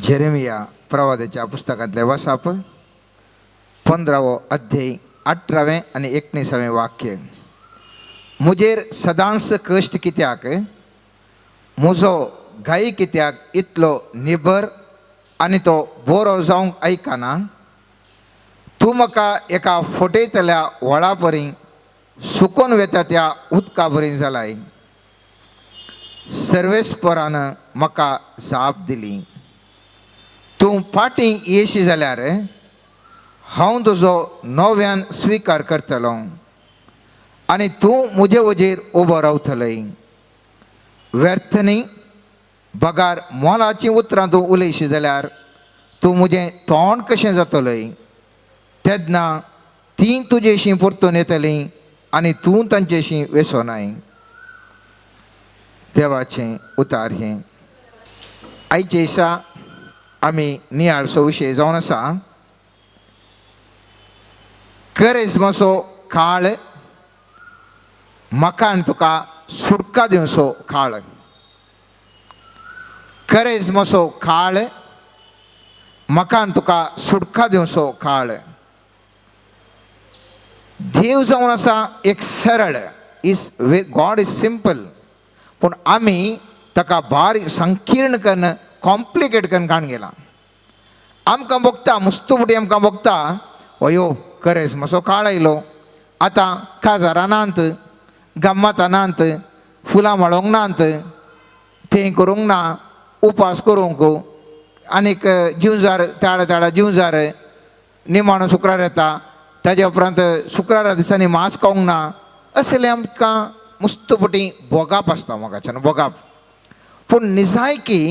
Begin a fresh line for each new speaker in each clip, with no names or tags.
Jeremiah प्रवादाच्या पुस्तकांतलें वसाप 15वो अध्याय 18वें आनी 19वें वाक्य. म्हजेर सदांच कश्ट कित्याक, म्हजो घाई कित्याक इतलो निबर आनी तो बरो जावंक आयकना. तूं म्हाका एका फटयतल्या व्हळा परी सुकोन वेता त्या उदका बरी जालाय. सर्वेस्परान म्हाका जाप दिली, तूं फाटीं येशी जाल्यार हांव तुजो नव्यान स्विकार करतलो आनी तूं म्हजे वजेर उबो रावतलय. व्यर्थ न्ही बगार मोलाचीं उतरां तूं उलयशी जाल्यार तूं म्हजें तोंड कशें जातलय. तेन्ना तीं तुजेशी परतून येतलीं आनी तूं तांचेशी वेसोनाय. देवाचें उतार हें. आयचे दिसा आमी नियाळचो विशय जावन आसा करेज्माचो काळ, म्हाका आनी तुका सुटका दिवचो काळ. करेज्माचो काळ, म्हाका आनी तुका सुटका दिवचो काळ. देव जावन आसा एक सरळ, is God is simple, पूण आमी ताका बारीक संकीर्ण कन्न कॉम्प्लिकेट कन्न काण गेला. आमकां भोगता मुस्तू फुटी आमकां भोगता, अयो करेज्माचो काळ आयलो, आतां काजारां नात, गम्मतां नात, फुलां माळोंक नात, तें करूंक ना, उपास करूंक आनीक जिवजार ताळा ताळा जिवजार निमाणो शुक्रार येता, ताज्या उपरांत शुक्रारा दिसांनी मांस खावंक ना, असलें आमकां मुस्त फुटी भोगाप आसता मोगाच्यान भोगाप. पूण निजायकी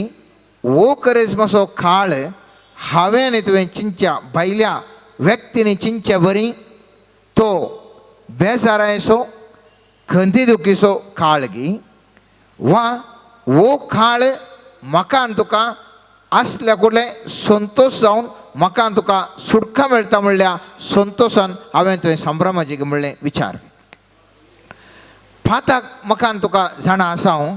हो करेज्माचो काळ हांवें आनी तुवें चिंतच्या भायल्या व्यक्तींनी चिंतच्या बरी तो बेजारायचो खंती दुखीचो काळ गी, वा हो काळ म्हाका आनी तुका आसल्या कुडलें संतोश जावन म्हाका आनी तुका सुटका मेळटा म्हणल्या संतोशान हांवें तुवें संभ्रमाची म्हणलें विचार. पाताक म्हाका आनी तुका जाणा आसा हांव,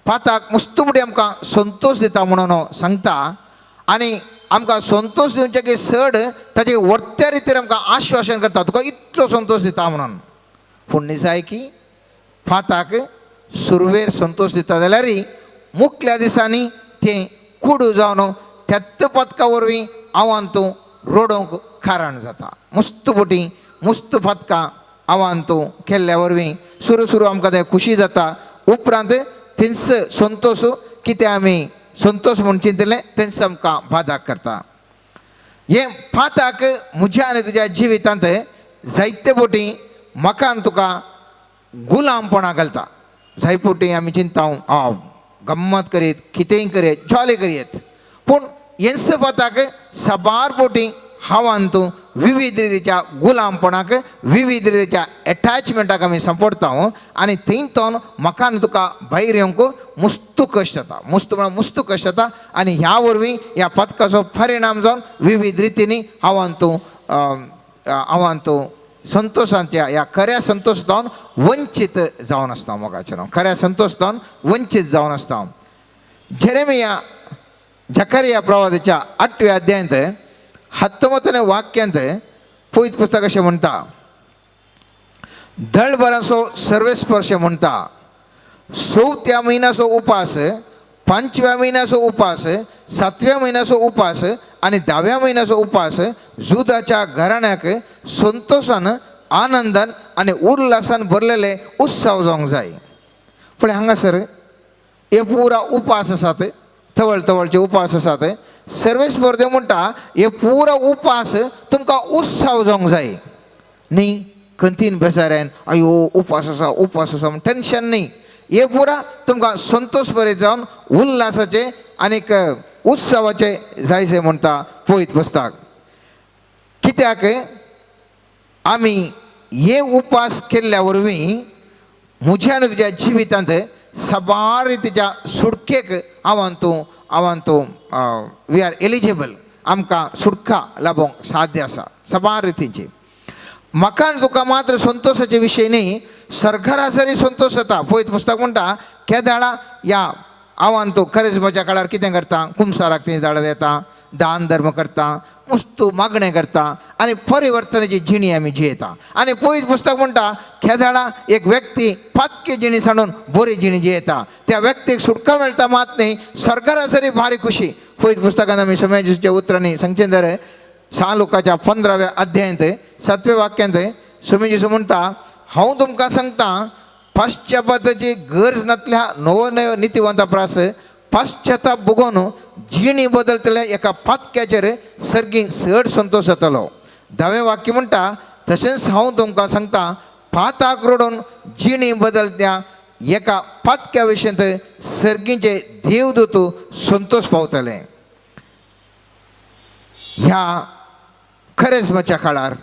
पाताक मुस्तू फुडें आमकां संतोश दिता म्हणून सांगता आनी आमकां संतोश दिवचे की चड ताजे वर्त्या रितीर आमकां आश्वासन करता, तुका इतलो संतोश दिता म्हणून. पूण निजायकी फाताक सुरवेर संतोश दिता जाल्यार मुखल्या दिसांनी तें कुडू जावन त्याच पदका वरवीं आव्हान तूं रडोवंक कारण जाता. मुस्त बोटी मुस्त पदकां आव्हान तूं केल्ल्या वरवीं सुरू सुरू आमकां तें खुशी जाता, उपरांत तेंच संतोश कितें आमी संतोश म्हूण चिंतलें तेंच आमकां बादाक करता. हें पाताक म्हज्या आनी तुज्या जिवितांत जायते बोटी म्हाका आनी तुका गुलामपणां घालता. जाय पोटी आमी चिंता हांव गम्मत करीत कितेंय करीत जॉली करीत, पूण हेंच पाताक साबार पोटी हांव तूं विविध रितीच्या गुलामपणाक विविध रितीच्या एटॅचमेंटाक आमी सांपडटा आनी थंय तो म्हाका आनी तुका भायर येवंक मुस्तू कश्ट जाता, मुस्त म्हळ्यार मुस्तू कश्ट जाता. आनी ह्या वरवीं ह्या पदकाचो परिणाम जावन विविध रितींनी हांव तूं हांव तूं संतोशांच्या ह्या खऱ्या संतोश जावन वंचीत जावन आसता. मोगाचें खऱ्या संतोश जावन वंचीत जावन आसता. जेरेमिया जकरिया प्रवादाच्या 8व्या अध्यायांत 19 वाक्यांत पवित्र पुस्तक अशें म्हणटा, दळभराचो सर्वेस्पर्श म्हणटा, 4थ्या म्हयन्याचो उपास, 5व्या म्हयन्याचो उपास, 7व्या म्हयन्याचो उपास आनी 10व्या म्हयन्याचो उपास जुदाच्या घराण्याक संतोशान आनंदान आनी उल्हासान भरलेले उत्सव जावंक जाय. पळय हांगासर हे पुरा उपास आसात, तवळ तवळचे उपास आसात. सर्वेस्पर देव म्हणटा हे पुरा उपास तुमकां उत्सव जावंक जाय, न्ही खंतीन बेजाऱ्यान अयो उपास आसा उपास आसा म्हण टेंशन न्ही. हे पुरा तुमकां संतोश बरे जावन उल्हासाचे आनीक उत्सवाचे जायचे म्हणटा पवित्र पुस्तक. कित्याक आमी हे उपास केल्ल्या वरवीं म्हज्या आनी तुज्या जिवितांत साबार रितीच्या सुटकेक हांव तूं हांव तूं we are eligible, आमकां सुटका लाबोवंक साध्य आसा साबार रितींची. म्हाका आनी तुका मात्र संतोशाचे विशय न्ही, सरकारासरी संतोश जाता. पवित्र पुस्तक म्हणटा केदाळा ह्या हांव तूं खरेंच म्हज्या काळार कितें करता, कुमसाराक थंय झाडां येता, दान धर्म करता, मुस्तू मागणें करता आनी परिवर्तनाची जिणी आमी जियेता. आनी पयस पुस्तक म्हणटा खेदाळा एक व्यक्ती पातकी जिणी सांडून बरी जिणी जियेता, त्या व्यक्तीक सुटका मेळटा मात न्ही, सरकारा सरी भारी खुशी. पयस पुस्तकान आमी समाजाच्या उतरांनी सांगचें जाल्यार 6 लोकांच्या 15व्या अध्यायांत 7व्या वाक्यांत स्वामी जेजू म्हणटा, हांव तुमकां सांगता पाश्चापाताची गरज नासल्या नवो नव्यो नितीवंता प्रास पाश्चाताप भोगोवन जिणी बदलतल्या एका पातक्याचेर सर्गी चड संतोश जातलो. 10वें वाक्य म्हणटा तशेंच हांव तुमकां सांगता पाताक रडून जिणी बदलत्या एका पातक्या विशयांत सर्गीचे देवदूत संतोश पावतले. ह्या खरेजमाच्या काळार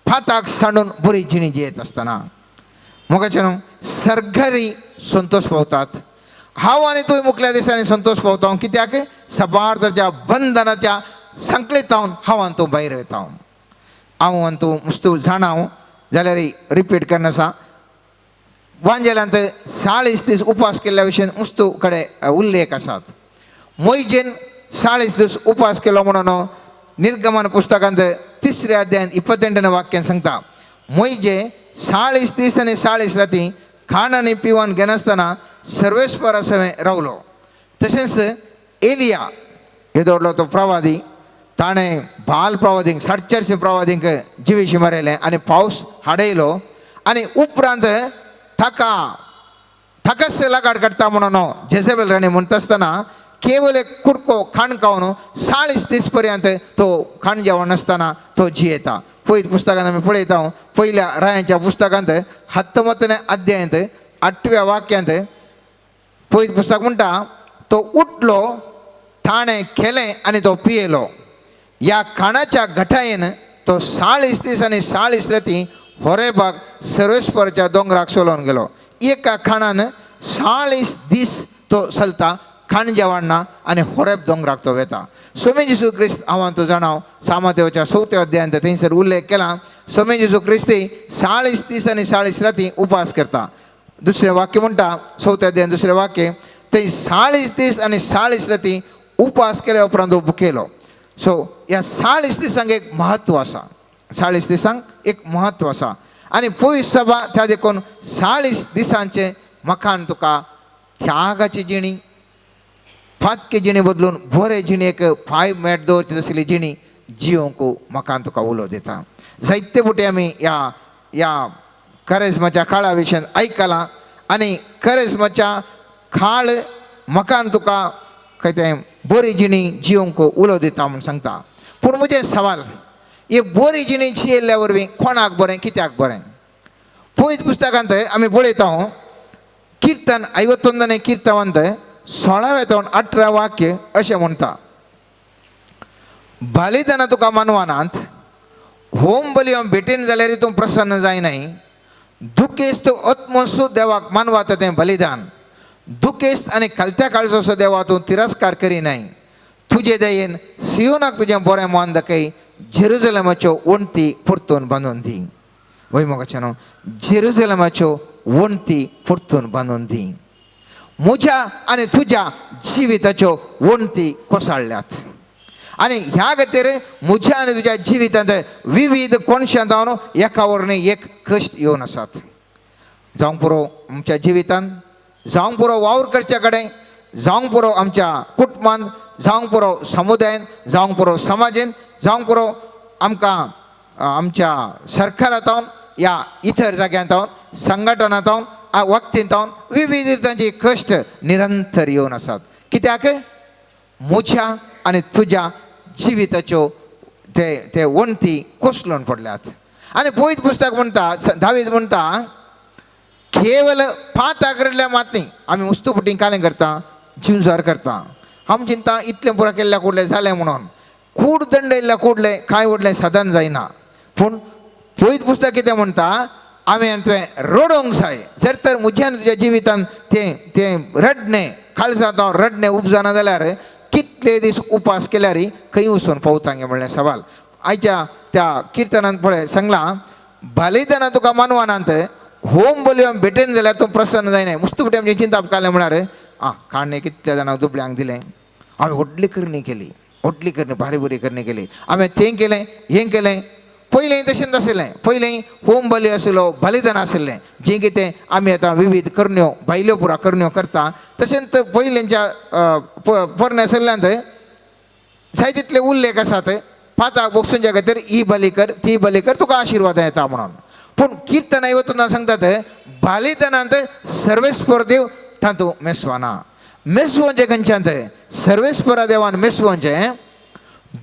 फाताक सांडून बरी जिणी जियेत आसतना मोगाचे न्हू सरकारी संतोश पावतात. हांव आनी तूं मुखल्या दिसांनी संतोश पावता कित्याक सबार बंधनाच्या संकलितावन हांव आनी तूं भायर वयता. हांव आनी तूं मुस्तू जाणा जाल्यार रिपीट करनासा. वांजेलांत 40 दीस उपास केल्ल्या विशयन मुस्तू कडेन उल्लेख आसात. मोयजेन 40 दीस उपास केलो म्हणून निर्गमन पुस्तकांत 3ऱ्या अध्यायान 28 वाक्यान सांगता, मोयजे 40 दीस आनी 40 राती खाण आनी पिवन घेनासतना सर्वेस्परा सवें रावलो. तशेंच एलिया येदोडलो तो प्रवादी, ताणें बाल प्रवादींक 450 प्रवादींक जिवीशी मारयलें आनी पावस हाडयलो आनी उपरांत ताका ताकाच लगाड काडटा म्हणून जेझेबेल राणी म्हणटा आसतना केवल एक कुडको खाण खावन 40 दीस पर्यंत तो खाण जेवण नासतना तो जियेता. पयत पुस्तकांत आमी पळयता पयल्या रायांच्या पुस्तकांत 19 अध्यायांत 8व्या वाक्यांत पयत पुस्तक म्हणटा तो उठलो, ताणें केलें आनी तो पियेलो. ह्या खाणाच्या घटायेन तो 40 दीस आनी 40 राती होरेबाग सर्वेस्पराच्या दोंगराक चलोवन गेलो. एका खाणान 40 दीस तो चलता, खाण जेवण ना आनी होरेब दोंगराक तो वेता. स्वामी जेजू क्रिस्त हांव तूं जाणाव सामादेवाच्या 4थ्या अध्यायांत थंयसर उल्लेख केला. स्वामी जेजू क्रिस्ती 40 दीस आनी 40 राती उपास करता. दुसरें वाक्य म्हणटा 4थ्या अध्यायान दुसरें वाक्य थंय 40 दीस आनी 40 राती उपास केल्या उपरांत तो भुकेलो. सो ह्या 40 दिसांक एक म्हत्व आसा, 40 दिसांक एक म्हत्व आसा आनी पयस सभा त्या देखून 40 दिसांचें मकान तुका त्यागाची जिणी, फातकी जिणी बदलून बरे जिणेक पांय मेट दवरची तसली जिणी जियोंक मकान तुका उलो दिता. जायते फुटी आमी ह्या ह्या करेजमाच्या काळा विशयान आयकलां आनी करेजमाच्या काळ मकान तुका खंय तें बरी जिणी जियोंक उलो दिता म्हूण सांगता. पूण म्हजें सवाल, हे बरी जिणी जियेल्ल्या वरवीं कोणाक बरें, कित्याक बरें? पयस पुस्तकांत आमी पळयता किर्तन 51 किर्तनांत 16व्या जावन 18 वाक्य अशें म्हणटा, बलिदानां तुका मानवानात, होम बली भेटेन जाल्यार तूं प्रसन्न जायनाय, दुखेस्त आत्मसू देवाक मानवाता तें बलिदान, दुखेस्त आनी खालत्या काळजोसो देवा तूं तिरस्कार करिनाय, तुजे दयेन सियोनाक तुजें बरें मन दाखय, जेरुजलमाच्यो वण्टी परतून बांदून दी. वय मोगाचें न्हू, जेरुजलमाच्यो वण्टी परतून बांदून दी. म्हज्या आनी तुज्या जिविताच्यो वण्टी कोसळ्ळ्यात आनी ह्या खातीर म्हज्या आनी तुज्या जिवितांत विविध कोणशां जावन एका वरणी एक कश्ट येवन आसात. जावंक पुरो आमच्या जिवितांत, जावंक पुरो वावर करच्या कडेन, जावंक पुरो आमच्या कुटुंबांत, जावंक पुरो समुदायन, जावंक पुरो समाजेन, जावंक पुरो आमकां आमच्या सरकारांत या इतर जाग्यांत संघटनांत वक्तींत विविध तांचे कश्ट निरंतर येवन आसात. कित्याक म्हज्या आनी तुज्या जिविताच्यो ते ते वण्टी कोसळून पडल्यात. आनी पयत पुस्तक म्हणटा, दावीद म्हणटा केवल पांच रडल्या मात न्ही, आमी उस्तू पुटी कालें करता, जिवजार करता, आमी चिंता इतलें पुरो केल्ल्या कुडलें जालें म्हणून, कूड दंड येयल्ल्या कुडलें कांय व्हडलें साधन जायना. पूण पयत पुस्तक कितें म्हणटा, आमी आनी तुवें रडोंक जाय. जर तर म्हज्या आनी तुज्या जिवितान तें तें रडणें काळजांत हांव रडणें उपजना जाल्यार कितले दीस उपास केल्यार खंय वचून पावता गे म्हणलें सवाल. आयच्या त्या किर्तनान पळय सांगलां, बलिदानां तुका मानवानात, होम बली भेटेन जाल्यार तूं प्रसन्न जायना. मुस्तू फुडें आमचें चिंताप काडलें म्हळ्यार आं काण्णे कितल्या जाणांक दुबळ्यांक दिलें, हांवें व्हडली करणी केली, व्हडली करणी, बारी बरी करणी केली, हांवें तें केलें हें केलें. पयलें तशेंच आशिल्लें, पयलें होम बली आशिल्लो, बलिदान आशिल्लें, जें कितें आमी आतां विविध करण्यो भायल्यो पुरा करण्यो करता. तशेंच पयलींच्या पोरण्या सल्ल्यांत जाय तितले उल्लेख आसात, पाताक बोगसूंच्या खातीर ही बली कर ती बली कर तुका आशिर्वाद येता म्हणून. पूण किर्तनां वतना सांगतात बलिदानांत सर्वेस्पर देव तातूंत मेसवाना. मेसवोंचें खंयच्यांत सर्वेस्परा देवान मेसवोंचें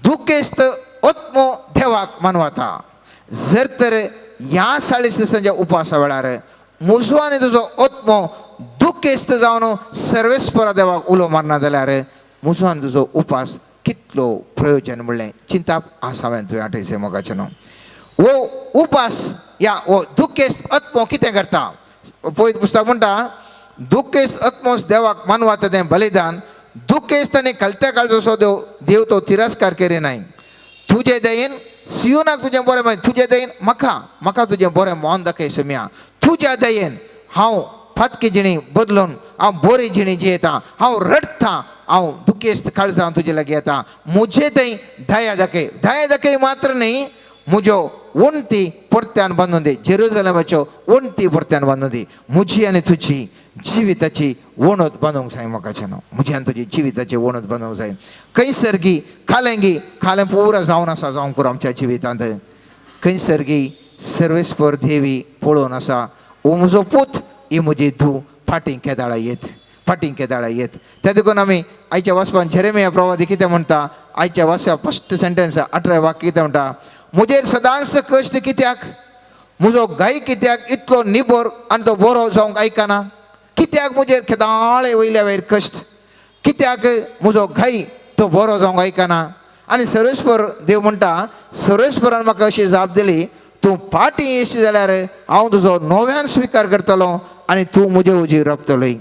दुखेस्त आत्मो देवाक मानवता. जर तर ह्या 40 दिसांच्या उपासा वेळार म्हजो आनी तुजो आत्मो दुखेस्त जावन सर्वेस्परा देवाक उलो मारना जाल्यार म्हजो आनी तुजो उपास कितलो प्रयोजन म्हणलें चिंताप आसा हांवें तुवें आठयचें मोगाचें न्हू. वो उपास या वो दुखेस्त आत्मो कितें करता? पयत पुस्तक म्हणटा दुखेस्त आत्मोस देवाक मानवता तें बलिदान, दुखेस्त आनी कलत्या काळजो देव देव तो तिरस्कार करिनाय. तुजे दयेन सियोनाक तुजें बरें मन, तुजे दयेन म्हाका म्हाका तुजें बरें मन दाखय सोम्या, तुज्या दयेन हांव फातकी जिणी बदलून हांव बरी जिणी जियेता, हांव रडटा, हांव दुखेस्त काळजां तुजे लागीं येता, म्हजे थंय दया दाखय. दया दाखय मात्र न्ही, म्हज्यो वण्टी परत्यान बांदून दी, जेरुजलमाच्यो वण्टी परत्यान बांदून दी. म्हजी आनी तुजी जिविताची वणत बांदूंक जाय म्हाकाचें न्हू, म्हजी आनी तुजी जिविताची वणत बांदूंक जाय. खंयसरगी खालेंगी खालें पुरो जावन आसा जावंक पुरो आमच्या जिवितांत. खंयसरगी सर्वेस्पर देवी पळोवन आसा, हो म्हजो पूत ही म्हजी धूव फाटीं केदाळा येत, फाटीं केदाळा येत. त्या देखून आमी आयच्या वाचपान जेरेमिया प्रवादी कितें म्हणटा, आयच्या वाचप्या फस्ट सेंटेन्स 18 वाक्य कितें म्हणटा, म्हजेर सदांच कश्ट कित्याक, म्हजो गाय कित्याक इतलो निबर आनी तो बरो जावंक आयकना, कित्याक म्हजेर केदाळे वयल्या वयर कश्ट, कित्याक म्हजो गाय तो बरो जावंक आयकना. आनी सर्वेस्पर देव म्हणटा, सर्वेस्परान म्हाका अशी जाप दिली, तूं फाटीं येशी जाल्यार हांव तुजो नव्यान स्विकार करतलो आनी तूं म्हजे हुजीर रावतलोय.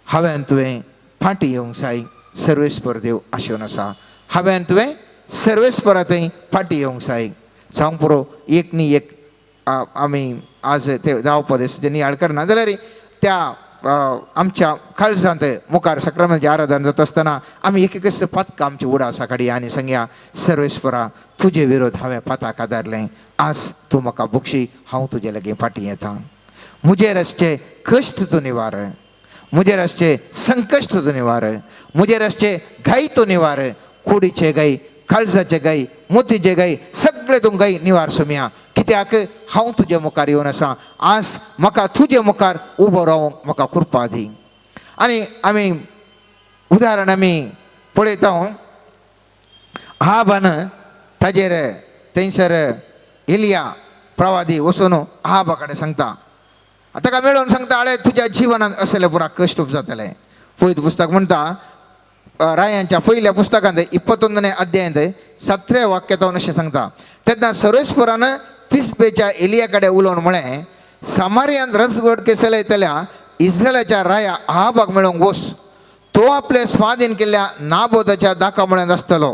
हांवें तुवें फाटीं येवंक जाय, सर्वेस्पर देव आशेवन आसा. हांवें तुवें सर्वेस्परा थंय फाटीं येवंक जाय. जावंक पुरो एक न्ही एक आमी आज ते जावपा ते नियाळ करना जाल्यार त्या आमच्या काळजांत मुखार सक्रामेंताचें आराधन जाता आसतना आमी एक एक पातकां आमची उडासा काडया आनी सांगया, सर्वेस्परा तुजे विरोध हांवें पाताक आदारलें, आज तूं म्हाका बक्षी, हांव तुजे लागीं फाटीं येता. म्हजेर आसचे कश्ट तूं निवार, म्हजेर आसचे संकश्ट तूं निवार, म्हजेर आसचे घाई तूं निवार, कुडीचे गाय, काळजाचे गाय, मोतीचे गाय, सगळे तूं गाय निवार सोम्या. कित्याक हांव तुजे मुखार येवन आसा, आज म्हाका तुजे मुखार उबो रावंक म्हाका कृपा दी. आनी आमी उदाहरण आमी पळयता, आहाबान ताजेर थंयसर एलिया प्रवादी वचून आहाबा कडेन सांगता, ताका मेळोवन सांगता, आळे तुज्या जिवनांत असले पुरा कश्ट जातले. पयत पुस्तक म्हणटा रायांच्या पयल्या पुस्तकांत 21 अध्यायांत 7व्या वाक्यांत अशें सांगता, तेन्ना सर्वेस्परान तिसबेच्या एलिया कडेन उलोवन म्हळें, सामारियान रसगड चलयतल्या इस्रायलाच्या राया आहाबाक मेळोवंक वच, तो आपले स्वाधीन केल्ल्या नाबोदाच्या दाका म्हळ्यान आसतलो.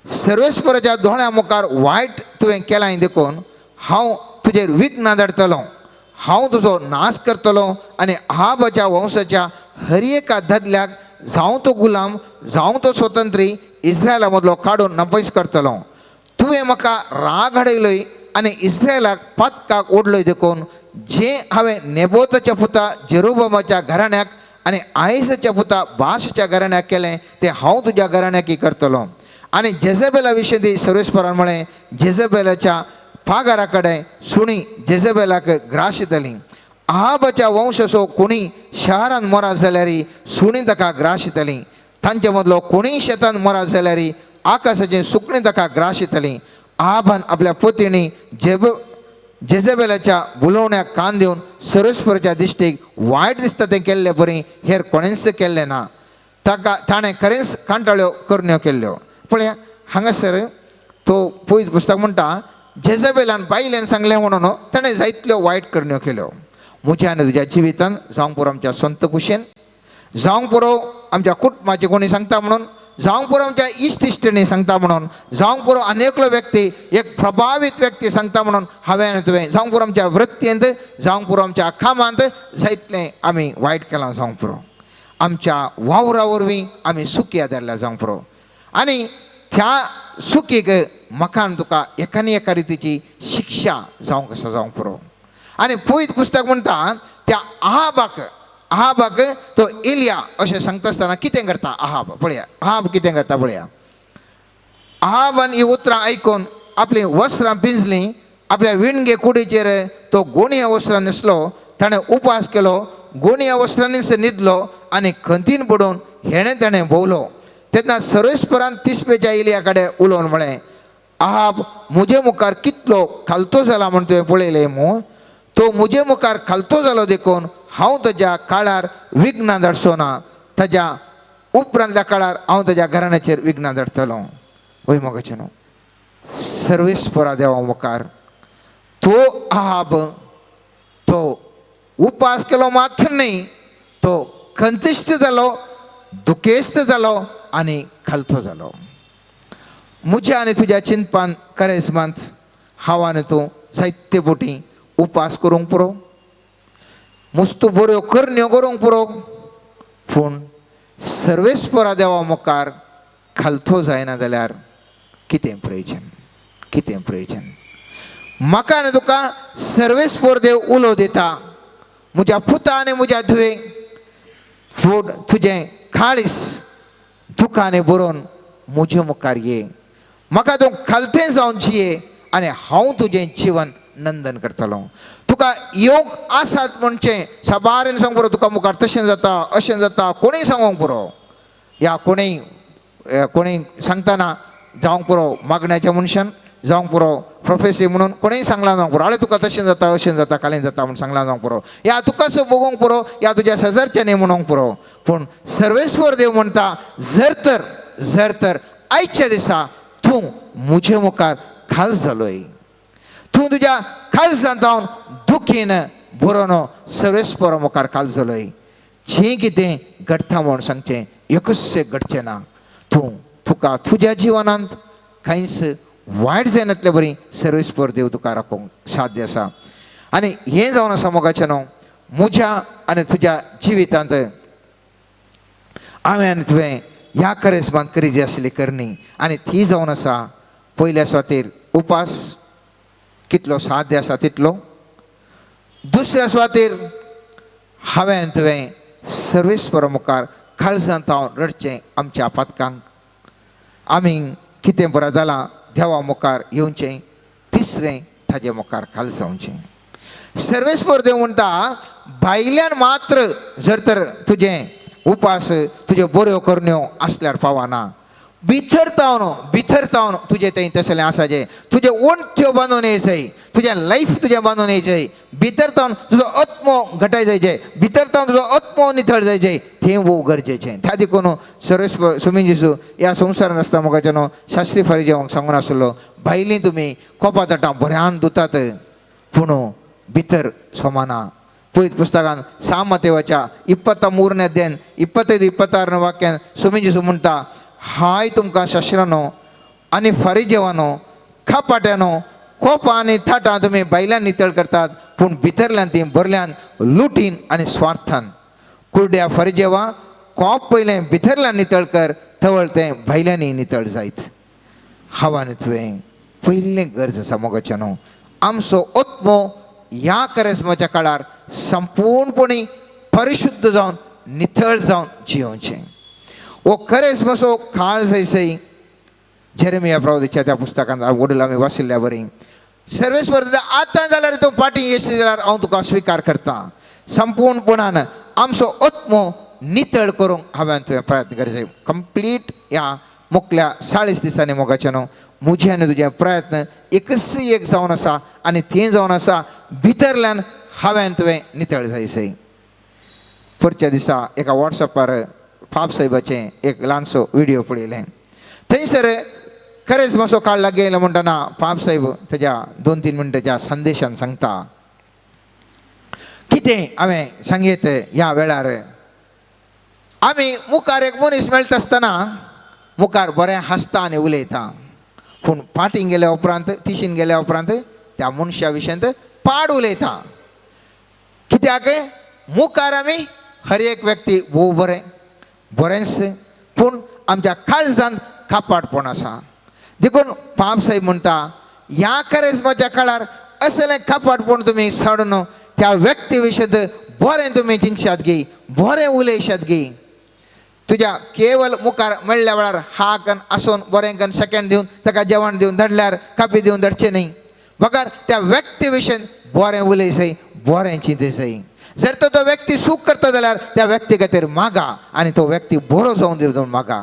सर्वेस्पराच्या दोळ्या मुखार वायट तुवें केलां देखून हांव तुजेर विघ्न धाडटलो, हांव तुजो नाश करतलो आनी आहाबाच्या वंशाच्या हर एका दादल्याक, जावं तो गुलाम जावं तो स्वतंत्री, इस्रायला मदलो काडून नपयस करतलो. तुवें म्हाका राग हाडयलोय आनी इस्रायलाक पातकाक ओडलोय देखून जें हांवें नेबोताच्या पुता जेरोबामाच्या घराण्याक आनी आयसाच्या पुता बाशाच्या घराण्याक केलें तें हांव तुज्या घराण्याकय करतलो. आनी जेजेबेला विशीं सर्वेस्परान म्हळें, जेजेबेलाच्या पागारा कडेन सुणी जेजेबेलाक ग्राशितली. आहाबाच्या वंशाचो कोणी शहरांत मरा जाल्यार सुणी ताका ग्राशितली, तांचे मदलो कोणीय शेतांत मरा जाल्यार आकाशाचें सुकणीं ताका ग्राशितली. आहाबान आपल्या पतीणी जेजेबेलाच्या बुलोवण्याक कान दिवन सर्वेस्पराच्या दिश्टीक वायट दिसता तें केल्ले परी हेर कोणेंच केल्लें ना. ताका ताणें खरेंच कांटाळ्यो करण्यो केल्ल्यो. पळया हांगासर तो पयस पुस्तक म्हणटा, जेजेबेलान बायलेन सांगलें म्हणून ताणें जायतल्यो वायट करण्यो केल्यो. म्हज्या आनी तुज्या जिवितान जावंक पुरो आमच्या स्वंत कुशेन, जावंक पुरो आमच्या कुटुंबाचे कोणी सांगता म्हणून, जावंक पुरो आमच्या इश्ट इश्टिणी सांगता म्हणून, जावंक पुरो आनी एकलो व्यक्ती एक प्रभावीत व्यक्ती सांगता म्हणून हांवें आनी तुवें जावंक पुरो आमच्या वृत्तींत, जावंक पुरो आमच्या कामांत जायतलें आमी वायट केलां जावंक पुरो. आमच्या वावरा वरवीं आमी सुखी आदारल्या जावंक पुरो आनी त्या सुखीक म्हाका आनी तुका एकानी एका रितीची शिक्षा जावंक आसा जावंक पुरो. आनी पयत पुस्तक म्हणटा त्या आहाबाक, आहाबाक तो एलिया अशें सांगता आसतना कितें करता आहाब पळया, आहाब कितें करता पळया. आहाबान ही उतरां आयकून आपलीं वस्त्रां पिंजलीं, आपल्या विणगे कुडीचेर तो गोणया वस्त्रां न्हेसलो, ताणें उपास केलो, गोणया वस्त्रांनीच न्हिदलो आनी खंतीन पडून हेणें ताणें भोंवलो. तेन्ना सर्वेस्परान तिस्पेच्या एलिया कडेन उलोवन म्हळें, आहाब म्हजे मुखार कितलो खालतो जाला म्हूण तुवें पळयलें मू? तो म्हजे मुखार खालतो जालो देखून हांव ताज्या काळार विघ्नां धाडचो ना, ताज्या उपरांतल्या काळार हांव ताज्या घराण्याचेर विघ्नां धाडटलो. वय मोगाचें न्हू, सर्वेस्परा देवा मुखार तो आहाब तो उपास केलो मात्र न्हय, तो खंतिश्ट जालो, दुखेस्त जालो आनी खालतो जालो. म्हज्या आनी तुज्या चिंतपान करेजमांत हांव आनी तूं जायते बोटी उपास करूंक पुरो, मुस्तू बऱ्यो करण्यो करूंक पुरो, पूण सर्वेस्परा देवा मुखार खालतो जायना जाल्यार कितें प्रयोजन, कितें प्रयोजन? म्हाका आनी तुका सर्वेस्पर देव उलो दिता, म्हज्या पुता आनी म्हज्या धुवे, पूण तुजें काळीस दुखाने बरोवन म्हजे मुखार ये, म्हाका तूं खालतें जावन जिये आनी हांव तुजें जिवन नंदन करतलो. तुका येवंक आसात म्हणचें साबारेन सांगूंक पुरो, तुका मुखार तशें जाता अशें जाता कोणूय सांगूंक पुरो, या कोणूय कोणूय सांगतना जावंक पुरो मागण्याच्या मनशान जावंक पुरो, प्रोफेसी म्हणून कोणूय सांगलां जावंक पुरो, आळे तुका तशें जाता अशें जाता कालें जाता म्हूण सांगलां जावंक पुरो, या तुकाच भोगोवंक पुरो, या तुज्या शेजारच्यांनी म्हणूंक पुरो, पूण सर्वेस्वर देव म्हणटा जर तर, जर तर आयच्या दिसा तूं म्हजे मुखार खाल जालोय, तूं तुज्या काळजांत जावन दुखीन बरोवन सर्वेस्परा मुखार खाल जालोय, जें कितें घडटा म्हूण सांगचें एकूच घडचें ना, तूं तुका तुज्या जिवनांत कांयच वायट जायनातले बरी सर्वेस्पर देव तुका राखूंक साध्य आसा. आनी हें जावन आसा मोगाचें न्हू, म्हज्या आनी तुज्या जिवितांत हांवें आनी तुवें ह्या करेस्मांत करी जी आसली करणी आनी ती जावन आसा पयल्या सुवातेर उपास कितलो साध्य आसा तितलो, दुसऱ्या सुवातेर हांवें आनी तुवें सर्वेस्परा मुखार काळजांत हांव रडचें आमच्या पातकांक, आमी कितें बरें जालां देवा मुखार येवचें, तिसरें ताजे मुखार खाल जावचें. सर्वेस्पर देव म्हणटा भायल्यान मात्र जर तर तुजें उपास तुज्यो बऱ्यो करण्यो आसल्यार पावना, भितर तावन, भितर तावन तुजें थंय तसलें आसा जें तुजें वणत्यो बांदून येयजय, तुजें लायफ तुजें बांदून येयजय, भितर तावन तुजो आत्मो घटाय जायचे, भितर तावन तुजो आत्मो नितळ जायचे, तें भोव गरजेचें. त्या देखून सर्वेस्पर स्वामी जेजू ह्या संवसारांत आसता मोगाचें न्हू शास्त्री फारीजेवांक सांगून आसलो, भायलीं तुमी कोपा ताटां बऱ्यान धुतात पूण भितर सोमाना. पयत पुस्तकान सामतेवाच्या 23ನೇ ಅಧ್ಯಾಯ 25 26ನೇ वाक्यान स्वामी जेजू म्हणटा, हाय तुमकां शास्त्रानो आनी फारीजेवानो, खापाट्यानो, कोपां आनी थाटां तुमी भायल्यान नितळ करतात पूण भितरल्यान ती भरल्यान लुटीन आनी स्वार्थान. कुरड्या फारीजेवा, कोप पयलें भितरल्यान नितळ कर, तवळ तें भायल्यानय नितळ जायत. हांव आनी तुवें पयलें गरज आसा मोगाचें न्हू, आमचो आत्मो ह्या करेस्माच्या काळार संपूर्णपणी परिशुद्ध जावन नितळ जावन जियोवचें. हो करेस्माचो काळ जायसय जेरेमिया प्रवादीच्या त्या पुस्तकांत वडील आमी वाचिल्ल्या बरी सर्वेस्पर आतां जाल्यार तूं फाटीं येशी जाल्यार हांव तुका स्विकार करता. संपूर्णपणान आमचो आत्मो नितळ करूंक हांवें तुवें प्रयत्न करचे कंप्लीट ह्या मुखल्या 40 दिसांनी मोगाचें न्हू म्हजें आनी तुजें प्रयत्न एकच एक जावन आसा आनी तें जावन आसा भितरल्यान हांवें तुवें नितळ जायसय. परच्या दिसा एका वॉट्सॅपार पाप साहेबाचें एक ल्हानसो व्हिडियो पळयलें, थंयसर खरेंच मातसो काळ लागीं येयलो म्हणटना पाप साहेब तेज्या 2-3 मिनटाच्या संदेशान सांगता कितें हांवें सांगीत ह्या वेळार आमी मुखार एक मनीस मेळटा आसतना मुखार बरें हांसता आनी उलयता, पूण फाटीं गेल्या उपरांत तिशीन गेल्या उपरांत त्या मनशा विशयांत पाड उलयता. कित्याक मुखार आमी हर एक व्यक्ती भोव बरें बरेंच, पूण आमच्या काळजान कापाटपण आसा. देखून पाप साहेब म्हणटा ह्या करेज्माच्या काळार असलें कापाटपण तुमी साडून त्या व्यक्ती विशयत बरें तुमी चिंतशात गी, बरें उलयशात गी. तुज्या केवल मुखार मेळ्ळ्या वेळार हा कन आसून बरें कन सेकेंड दिवन ताका जेवण दिवन धाडल्यार कापी दिवन धाडचें न्ही, बगर त्या व्यक्ती विशयन बरें उलयसय, बरें चिंतसय. जर तो तो व्यक्ती चूक करता जाल्यार त्या व्यक्ती खातीर मागा आनी तो व्यक्ती बरो जावन दिवन मागा.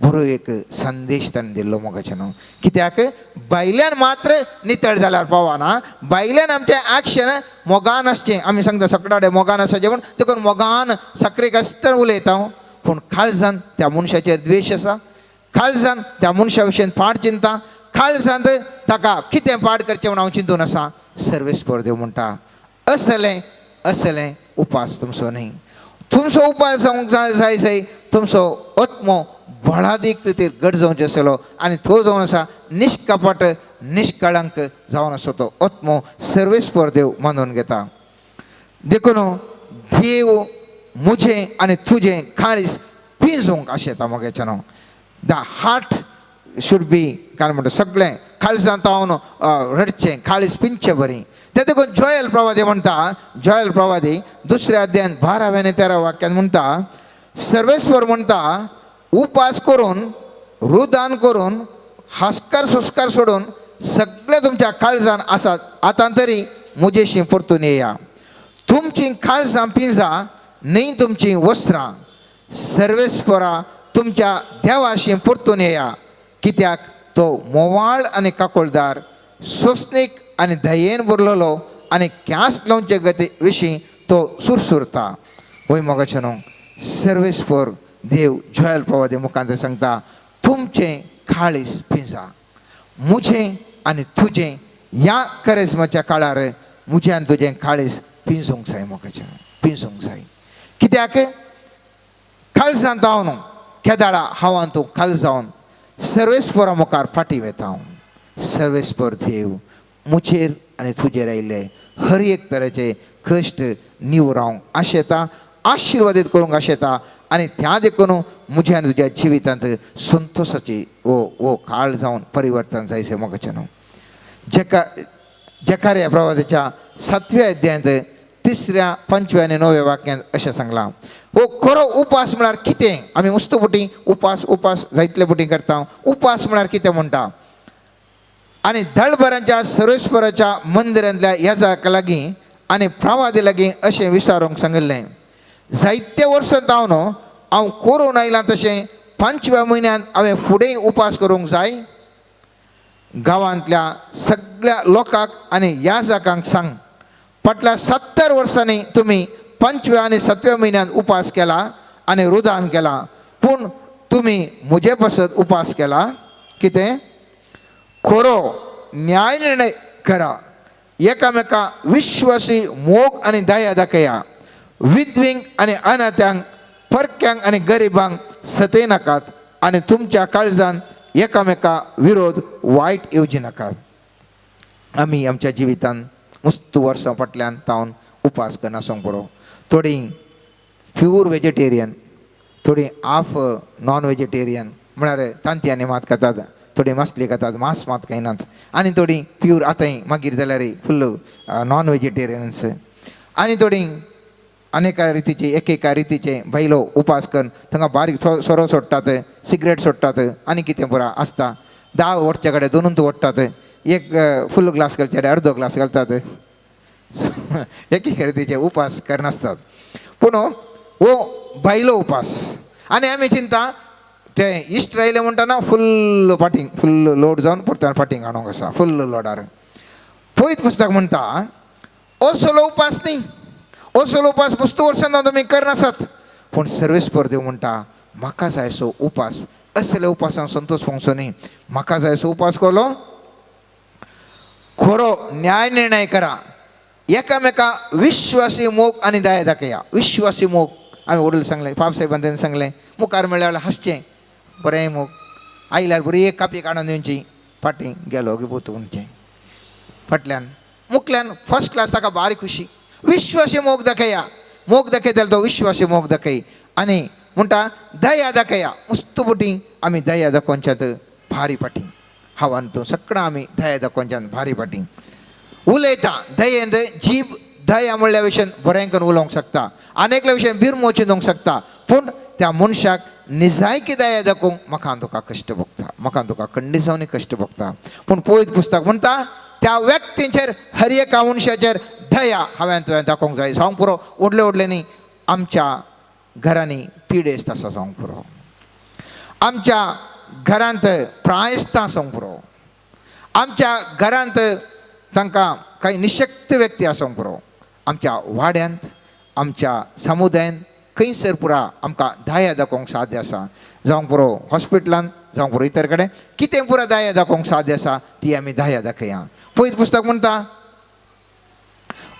बरो एक संदेश ताणें दिल्लो मोगाचें न्हू. कित्याक भायल्यान मात्र नितळ जाल्यार पावना, भायल्यान आमचें एक्शन मोगान आसचें. आमी सांगता सगळे मोगान आसचें म्हूण, देखून मोगान साकरेक आसतना उलयता हांव, पूण काळजान त्या मनशाचेर द्वेश आसा, काळजान त्या मनशा विशयन पाड चिंता, काळजांत ताका कितें पाड करचें म्हूण हांव चिंतून आसा. सर्वेस्पर देव म्हणटा असलें असलें उपास तुमचो न्ही. तुमचो उपास जावंक जाय जाय जाय तुमचो आत्मो बळादीक रितीर घट जावचो आसलो आनी तो जावन आसा निष्कपट निष्कळंक जावन आसा तो आत्मो सर्वेस्पर देव मानून घेता. देखून देव म्हजें आनी तुजें काळीज पिंजूंक आशेता मोगेचें न्हू. The heart should be काय म्हणटा सगळें काळजांत हांव रडचें, काळीज पिंजचें बरी. ते देखून जोयल प्रवादी म्हणटा, जोयल प्रवादी दुसऱ्या अध्यायान 12व्या आनी 13व्या वाक्यान म्हणटा, सर्वेस्पर म्हणटा उपास करून रुदान करून हास्कार सुस्कार सोडून सगळे तुमच्या काळजान आसात आतां तरी म्हजेशी परतून येया. तुमची काळजां पिंजा न्ही तुमचीं वस्त्रां. सर्वेस्परा तुमच्या देवाशी परतून येया, कित्याक तो मोवाळ आनी काकोळदार, सोंसणीक आनी दयेन भरलेलो आनी क्यास लावचे गती विशीं तो सुरसुरता. वय मोगाचें न्हू, सर्वेस्पर देव जोयल प्रवादी मुखांत सांगता तुमचें काळीज पिंजा. म्हजें आनी तुजें ह्या करेज्माच्या काळार म्हजें आनी तुजें काळीज पिंजूंक जाय मोगाचें, पिंजूंक जाय. कित्याक काळजांत हांव न्हू केदाळा हांव तूं काल जावन सर्वेस्परा मुखार फाटीं वेता हांव. सर्वेस्पर देव म्हजेर आनी तुजेर आयिल्ले हर एक तरेचे कश्ट निवरावंक आशेता, आशिर्वादीत करूंक आशेता आनी त्या देखून म्हज्या आनी तुज्या जिवितांत संतोशाची वो वो काळ जावन परिवर्तन जायचें मोगाचें न्हू. जकार्या प्रवादाच्या 7व्या अध्यायांत 3ऱ्या 5व्या आनी 9व्या वाक्यांत अशें सांगलां, हो खरो उपास म्हळ्यार कितें? आमी उस्तो पुटी उपास उपास जायतले पुटी करता. उपास म्हळ्यार कितें म्हणटा? आनी दळभरांच्या सर्वेस्पराच्या मंदिरांतल्या याजाक लागीं आनी प्रवादी लागीं अशें विचारूंक सांगिल्लें, जायते वर्सां जावन हांव करून आयलां तशें 5व्या म्हयन्यांत हांवें फुडें उपास करूंक जाय. गांवांतल्या सगळ्या लोकांक आनी याजकांक सांग, फाटल्या 70 वर्सांनी तुमी 5व्या आनी 7व्या म्हयन्यांत उपास केला आनी रुदान केला, पूण तुमी म्हजे पासत उपास केला कितें? खरो न्याय निर्णय करा, एकामेका विश्वासी मोग आनी दया दाखया, विधवींक आनी अनाथ्यांक, परक्यांक आनी गरिबांक सतयनाकात आनी तुमच्या काळजान एकामेका विरोध वायट येवजी नाकात. आमी आमच्या जिवितान मस्त वर्सां फाटल्यान तावन उपास करनासोंक बरो. थोडीं प्यूर वेजिटेरियन, थोडीं हाफ नॉन वेजिटेरियन म्हळ्यार तांतयांनी मात खातात, थोडीं मासली खातात, मांस मात खायनात, आनी थोडीं प्यूर आतांय मागीर जाल्यार फुल्ल नॉन वेजिटेरियन्स, आनी थोडीं अनेका रितीचे एकेका रितीचे बायलो उपास करून थंगा बारीक सोरो सोडटात, सिगरेट सोडटात आनी कितें पुरो आसता. 10 ओडचे कडेन 2 ओडटात, एक फुल ग्लास घालचे कडेन अर्दो ग्लास घालतात. एकेका रितीचे उपास करनासतात. पूण हो बायलो उपास आनी आमी चिंता ते इश्ट आयले म्हणटना फुल्ल फाटींग फुल्ल लोड जावन परतून फाटींग हाडूंक आसा फुल्ल लोडार. पयत पुस्तक म्हणटा असलो उपास न्ही, असलो उपास पुस्तक वर्सां तुमी करनासात, पूण सर्वेस्पर देव म्हणटा म्हाका जाय सो उपास. असले उपासान संतोष पावचो न्ही, म्हाका जाय सो उपास केलो खरो न्याय निर्णय करा, एकामेका विश्वासी मोग आनी दया दाखया. विश्वासी मोग आमी वडील सांगलें, पाप साहेबान तेणें सांगलें, मुखार मेळ्ळ्यार हांसचें बरें मोग, आयल्यार बरी एक कापी काडून दिवची, फाटीं गेलो की पोतू म्हणचें, फाटल्यान मुखल्यान फर्स्ट क्लास ताका बारीक खुशी. विश्वासी मोग दाखया, मोग दाखयता जाल्यार तो विश्वासी मोग दाखय. आनी म्हणटा दया दाखया. मुस्तू बोटी आमी दया दाखोवच्यात भारी फाटी हांव आनी तूं सगळां आमी दया दाखोवच्यान भारी फाटी उलयता. दयेन जीब दया म्हणल्या विशयान बरें करून उलोवंक शकता, आनी एकल्या विशयान बिरमो चिंतूंक शकता, पूण त्या मनशाक निजायकी दया दाखोवंक म्हाका तुका कश्ट भोगता, म्हाका तुका कंडिसांनी कश्ट भोगता. पूण पवित्र पुस्तक म्हणटा त्या व्यक्तींचेर हर एका मनशाचेर दया हांवें तुवें दाखोवंक जाय. जावंक पुरो व्हडले व्हडले न्ही आमच्या घरांनी पिडेस्त आसा जावंक पुरो, आमच्या घरांत प्रायस्तां आसूंक पुरो, आमच्या घरांत तांकां कांय निशक्त व्यक्ती आसूंक पुरो, आमच्या वाड्यांत आमच्या समुदायांत खंयसर पुरा आमकां दया दाखोवंक साध्य आसा. जावंक पुरो हॉस्पिटलांत, जावंक पुरो इतर कडेन कितें पुरा दया दाखोवंक साध्य आसा ती आमी दया दाखया. पयलीं पुस्तक म्हणटा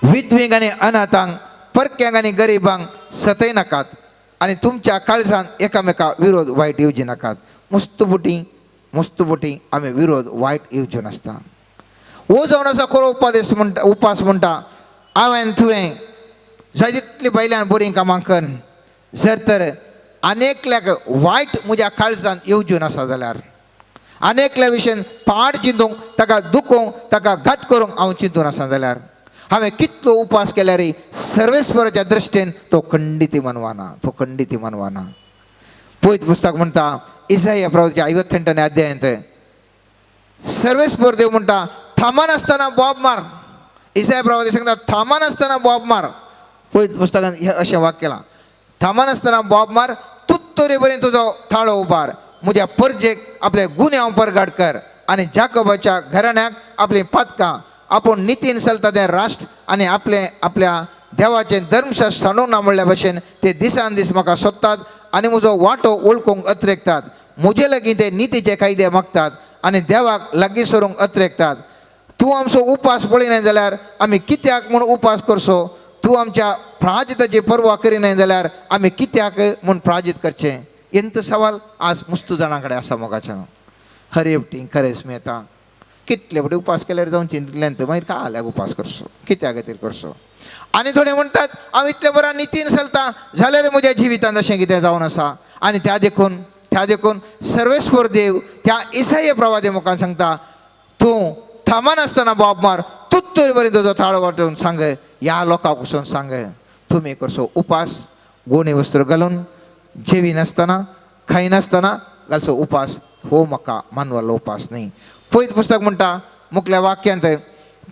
विधवींक आनी अनाथांक, परक्यांक आनी गरिबांक सतय नाकात आनी तुमच्या काळजान एकामेका विरोध वायट येवजी नाकात. मुस्त बोटी मुस्त बोटी आमी विरोध वायट येवच्यो नासता. हो जावन आसा खरो उपादेस म्हणटा, उपास म्हणटा हांवें तुवें जाय तितली भायल्यान बरीं कामां कर, जर तर आनी एकल्याक वायट म्हज्या काळजान येवजून आसा जाल्यार, आनी एकल्या विशयान पाड चिंतूंक, ताका दुखोवंक, ताका घात करूंक हांव चिंतून आसा जाल्यार, हांवें कितलो उपास केल्यार सर्वेस्वराच्या दृश्टीन तो खंडिती मनवाना, तो खंडिती मनवाना. पवित्र पुस्तक म्हणटा इसाया प्रभूच्या 58 अध्यायांत सर्वेस्वर देव म्हणटा थांबनासतना बोब मार. इसाया प्रभू सांगता थांबनासतना बोब मार. पवित्र पुस्तकान हें अशें वाक्य केलां, थांबनासतना बोब मार, तुत्तरे पर्यंत तुजो थाळो उबार, म्हज्या परजेक आपले गुन्यांव परगाड कर आनी जाकोबाच्या घराण्याक आपलीं पातकां. आपूण नितीन चलता तें राष्ट्र आनी आपलें आपल्या देवाचें धर्मशास्त्र सांडूंक ना म्हणल्या भशेन ते दिसान दीस म्हाका सोदतात आनी म्हजो वांटो वळखूंक अत्रेकतात. म्हजे लागीं ते नितीचे कायदे मागतात आनी देवाक लागीं सरूंक अत्रेकतात. तूं आमचो उपास पळयनाय जाल्यार आमी कित्याक म्हूण उपास करचो? तूं आमच्या प्राजिताची पर्वा करिनाय जाल्यार आमी कित्याक म्हूण प्राजीत करचें? एंत सवाल आज मुस्तू जाणां कडेन आसा मोगाच्यान. हर एकटी खरेंच मेळटा कितले फावटी उपास केल्यार जावन चिंतल्यान मागीर काल्याक उपास करचो, कित्या खातीर करचो? आनी थोडे म्हणटात हांव इतले बरा नितीन चलता जाल्यार म्हज्या जिवितांत अशें कितें जावन आसा. आनी त्या देखून सर्वेस्वर देव त्या इसाय प्रवादे मुखार सांगता तूं थांबनासतना बोब मार, तुत्तरे बरें तुजो थाळो वांटून सांग, ह्या लोकांक वचून सांग तुमी करचो उपास गोणी वस्त्र घालून, जेवी नासतना खायनासतना घालचो उपास हो म्हाका मानवालो उपास न्ही. पवित्र पुस्तक म्हणटा मुखल्या वाक्यांत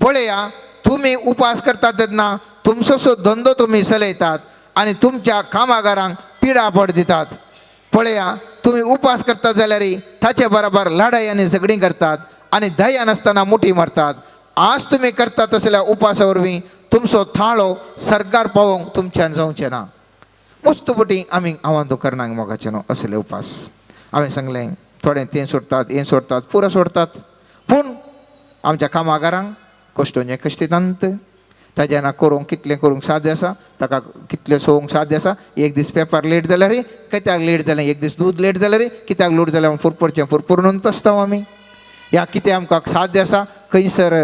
पळया तुमी उपास करतात तेन्ना तुमचो धंदो तुमी चलयतात आनी तुमच्या कामागारांक पिडापड दितात. पळया तुमी उपास करतात जाल्यार ताचे बराबर लढाई आनी झगडीं करतात आनी दया नासतना मुठी मारतात. आज तुमी करतात तसल्या उपासा वरवीं तुमचो थाळो सरकार पावोवंक तुमच्यान जावचें ना. मस्त बोटी आमी आव्हान करनाक मोगाचें न्हू असले उपास. हांवें सांगलें थोडे तें सोडटात हें सोडटात पुरो सोडटात, पूण आमच्या कामागारांक कश्टोवचें कश्टितांत ताज्या ना करूंक कितलें करूंक साध्य आसा, ताका कितलें सोवंक साध्य आसा. एक दीस पेपर लेट जाल्यार कित्याक लेट जालें, एक दीस दूद लेट जाल्यार कित्याक लेट जालें, फुरफुरचें फुरफुरून आसता आमी. ह्या कितें आमकां साध्य आसा खंयसर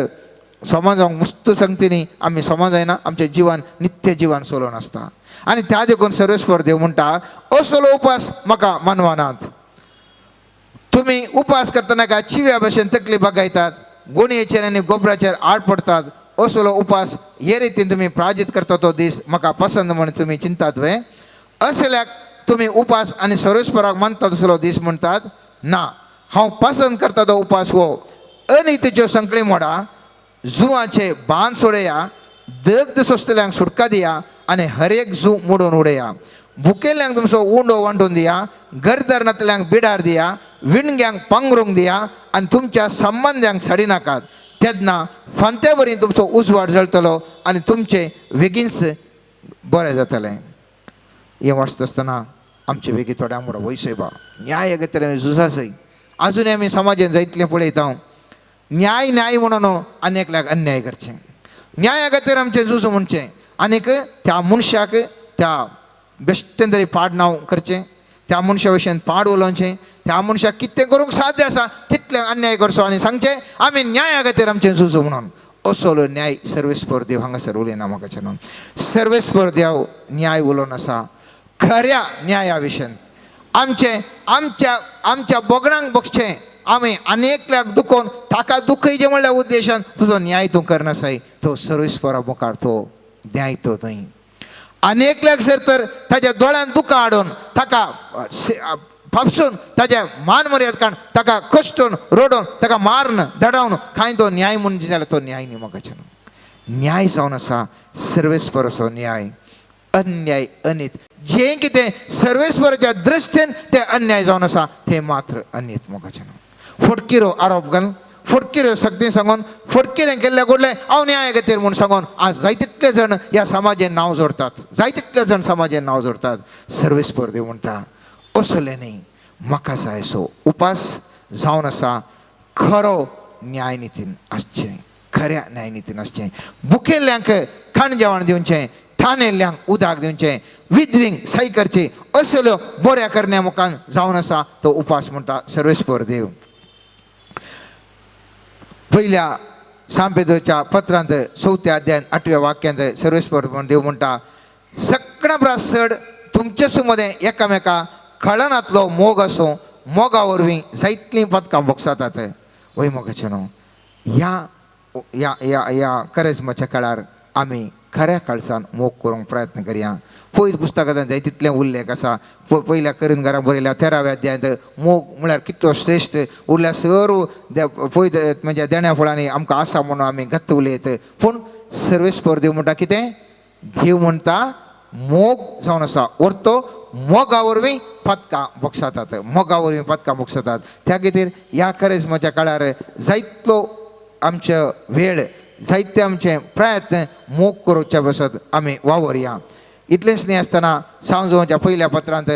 समाजांक मुस्त संगतीनी आमी समाज जायना, आमचें जिवन नित्य जिवन चलोवन आसता. आनी त्या देखून सर्वेस्वर देव म्हणटा असलो उपास म्हाका मानवनात. तुमी उपास करतना काय चिव्या भशेन तकली बगायतात, गोणयेचेर आनी गोबराचेर आड पडतात. असलो उपास हे रितीन तुमी प्राजीत करता तो दीस म्हाका पसंत म्हण तुमी चिंतात वे? असल्याक तुमी उपास आनी सर्वेस्पराक मानतात असलो दीस म्हणटात ना. हांव पसंत करता तो उपास हो अनितीच्यो संकळी मोडा, जुवाचे बांद सोडया, दग्ध सोंसतल्यांक सुटका दिया आनी हर एक जू मोडून उडया. भुकेल्ल्यांक तुमचो उंडो वांटून दिया, घरदार नातल्यांक बिडार दिया, विणग्यांक पांगरूंक दिया आनी तुमच्या संबंद्यांक साडी नाकात. तेन्ना फांत्या वरी तुमचो उजवाड जळटलो आनी तुमचें बेगीनच बरें जातलें. हें वाचता आसतना आमचे बेगीन थोड्या मुडो वयसय बा न्याय घेतले झुजासय आजुनूय आमी समाजान जायतलें पळयता. न्याय न्याय म्हणून आनी एकल्याक अन्याय करचें, न्याया खातीर आमचें झुजू म्हणचें आनीक त्या मनशाक त्या बेश्टेन तरी पाड नांव करचें, त्या मनशा विशयान पाड उलोवचें, त्या मनशाक कितें करूंक साध्य आसा तितलें अन्याय करचो आनी सांगचें आमी न्याया खातीर आमचें झुजू म्हणून. असलो न्याय सर्वेस्पर देव हांगासर उलयना म्हाका न्हू. सर्वेस्पर देव न्याय उलोवन आसा खऱ्या न्याया विशयन. आमचें आमच्या आमच्या बोगणांक बगचें आमी आनी एकल्याक दुखोवन ताका दुखयचें म्हणल्यार उद्देशान तुजो न्याय तूं करनासाय, तो सर्वेस्परा मुखार तो न्याय तो न्हय. आनी एकल्याक जर तर ताज्या दोळ्यान दुकां हाडून ताका फापसून ताज्या मान मर्याद काडून ताका कश्टून रडोवन ताका मारून धडावन कांय तो न्याय म्हूण जाल्यार तो न्याय न्ही म्हाका न्हू. न्याय जावन आसा सर्वेस्पराचो न्याय, अन्याय अनीत. जें कितें सर्वेस्पराच्या दृश्टीन तें अन्याय जावन आसा तें मात्र अनीत म्हाका न्हू. फटकिरो आरोप घालून, फटकिऱ्यो सक्ती सांगून, फटकिरें केल्ल्या घडलें हांव न्याय खातीर म्हूण सांगून आज जाय तितले जाण ह्या समाजेन नांव जोडटात, जाय तितले जाण समाजेन नांव जोडटात. सर्वेस्पर देव म्हणटा असलें न्ही, म्हाका जाय सो उपास जावन आसा खरो न्यायनितीन आसचें, खऱ्या न्यायनितीन आसचें. भुकेल्ल्यांक खाण जेवण दिवचें, थानेल्ल्यांक उदक दिवचें, विधवींक सही करची, असल्यो बऱ्या करण्या मुखान जावन आसा तो उपास म्हणटा सर्वेस्पर देव. पयल्या सांपेद्रोच्या पत्रांत चवथ्या अध्यायान 8व्या वाक्यांत सर्वेस्पर देव म्हणटा सगळ्या परस चड तुमचे मदें एकामेका कळनातलो मोग आसूं, मोगा वरवीं जायतलीं पदकां भोगसातात. वय मोगाचें न्हू, ह्या ह्या ह्या ह्या करेज्माच्या काळार आमी खऱ्या काळसान मोग करूंक प्रयत्न करया. पयलीं पुस्तकांत जाय तितलें उल्लेख आसा. पयल्या करून घरा बरयल्या 13व्या अध्यायांत मोग म्हळ्यार कितलो श्रेश्ठ उरल्या सर्व पळय म्हणजे देण्या फळांनी आमकां आसा म्हणून आमी गत्त उलयत. पूण सर्वेस्पर देव म्हणटा कितें? देव म्हणटा मोग जावन आसा orto मोगा वरवीं पदकां भोगसातात, मोगा वरवीं पदकां भोगसातात. त्या खातीर ह्या करेज्माच्या काळार जायतलो आमचो वेळ, जायते आमचे प्रयत्न मोग करोवच्या बसत आमी वावरया. इतलेंच न्ही आसतना सांजोच्या पयल्या पत्रांत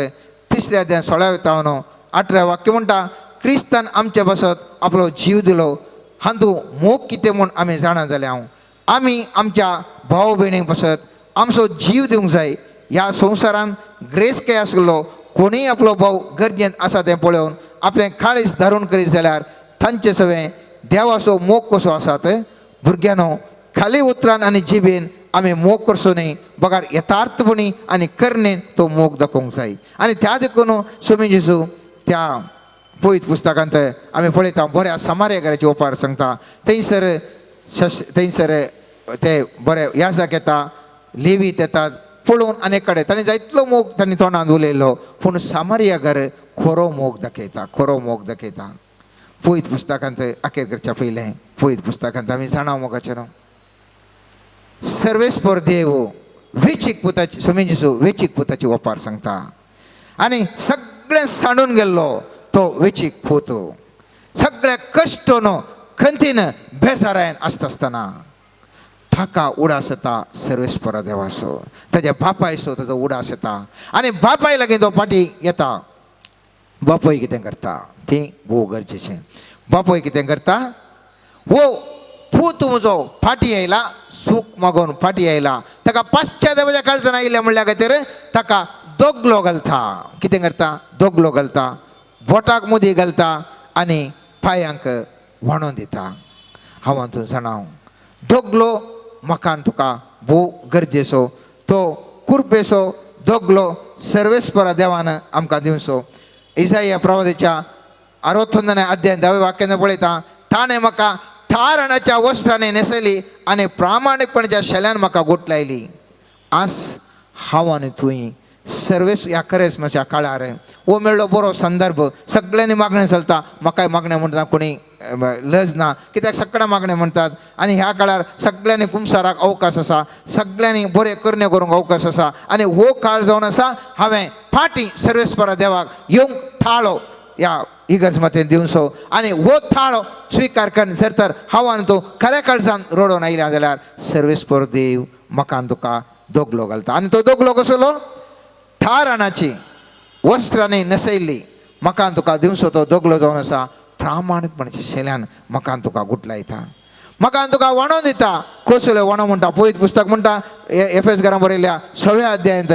3ऱ्या अध्याय 16व्या तावन 18व्या वाक्य म्हणटा क्रिस्तान आमचे बसत आपलो जीव दिलो, हातूंत मोग कितें म्हूण आमी जाणा जाले. हांव आमी आमच्या भाव भयणींक बसत आमचो जीव दिवंक जाय. ह्या संवसारान ग्रेस काय आसलो कोणीय आपलो भाव गरजेन आसा तें पळोवन आपलें काळीज धारून करीत जाल्यार तांचे सवें देवाचो मोग कसो आसात. भुरग्यांनो, खाली उतरान आनी जिबेन आमी मोग करचो न्ही, बगर यथार्थपणी आनी करणेन तो मोग दाखोवंक जाय. आनी त्या देखून स्वामी जेजू त्या पवित्र पुस्तकांत आमी पळयता बऱ्या समार्यागाराची ओपार सांगता. थंयसर थंयसर ते बरे याजक येता, लेवीत येतात पळोवन आनी कडेन ताणें जायतलो मोग तांणी तोंडान उलयलो, पूण सामार्यागर खरो मोग दाखयता, खरो मोग दाखयता. पवित्र पुस्तकांत अखेर करच्या पयलें पवित्र पुस्तकांत आमी जाणा मोगाचें न्हू, सर्वेस्पर देव वेचीक पुताची स्वामी जेजू वेचीक पुताची ओपार सांगता. आनी सगळें सांडून गेल्लो तो वेचीक पूत सगळ्या कश्टोन खंतीन बेजारायन आसता आसतना ताका उडास येता सर्वेस्परा देवाचो, ताज्या बापायचो ताजो उडास येता. आनी बापाय लागीं तो फाटीं येता. बापूय कितें करता ती भोव गरजेचें. बापूय कितें करता, हो पूत म्हजो फाटीं आयला, सूख मागून फाटीं आयला, ताका पाश्चात्याच्या काळजान आयिल्लें म्हणल्या खातीर ताका दोगलो घालता. कितें करता? दोगलो घालता, बोटाक मुदी घालता आनी पांयांक व्हाणोन दिता. हांव हातूंत जाणा, दोगलो म्हाका तुका भोव गरजेचो, तो कुर्पेचो दोगलो सर्वेस्परा देवान आमकां दिवचो. इसाया प्रवादाच्या 69 अध्याय 10व्या वाक्यान पळयता, ताणें म्हाका थारणाच्या वस्त्रांनी न्हेसयली आनी प्रामाणीकपणाच्या शेल्यान म्हाका गुटलायली. आज हांव आनी तुंय सर्वेस ह्या करेस्माच्या काळार हो मेळ्ळो बरो संदर्भ. सगळ्यांनी मागणें चलता, म्हाकाय मागणें म्हणटा कोणी लज ना, कित्याक सगळ्या मागणें म्हणटात. आनी ह्या काळार सगळ्यांनी कुमसाराक अवकाश आसा, सगळ्यांनी बरें करणे करूंक अवकाश आसा. आनी हो काळ जावन आसा हांवें फाटीं सर्वेस्परा देवाक येवंक थाळो ह्या इगर्ज मातेन दिवचो. आनी हो थाळो स्विकार करून जर तर हांव आनी तूं खऱ्या काळजान रडोवन आयल्या जाल्यार सर्वेस्पर देव म्हाका तुका दोगलो घालता. आनी तो दोगलो कसलो? थाराणाची वस्त्रांनी न्हेसयल्ली म्हाका तुका दिवचो तो दोगलो जावन आसा प्रामाणीकपणाच्या शेल्यान म्हाका तुका गुटलायता, म्हाका तुका वणोवन दिता. कसलो वणो म्हणटा? पवित्र पुस्तक म्हणटा एफ एस घरां बरयल्या 6व्या अध्यायांत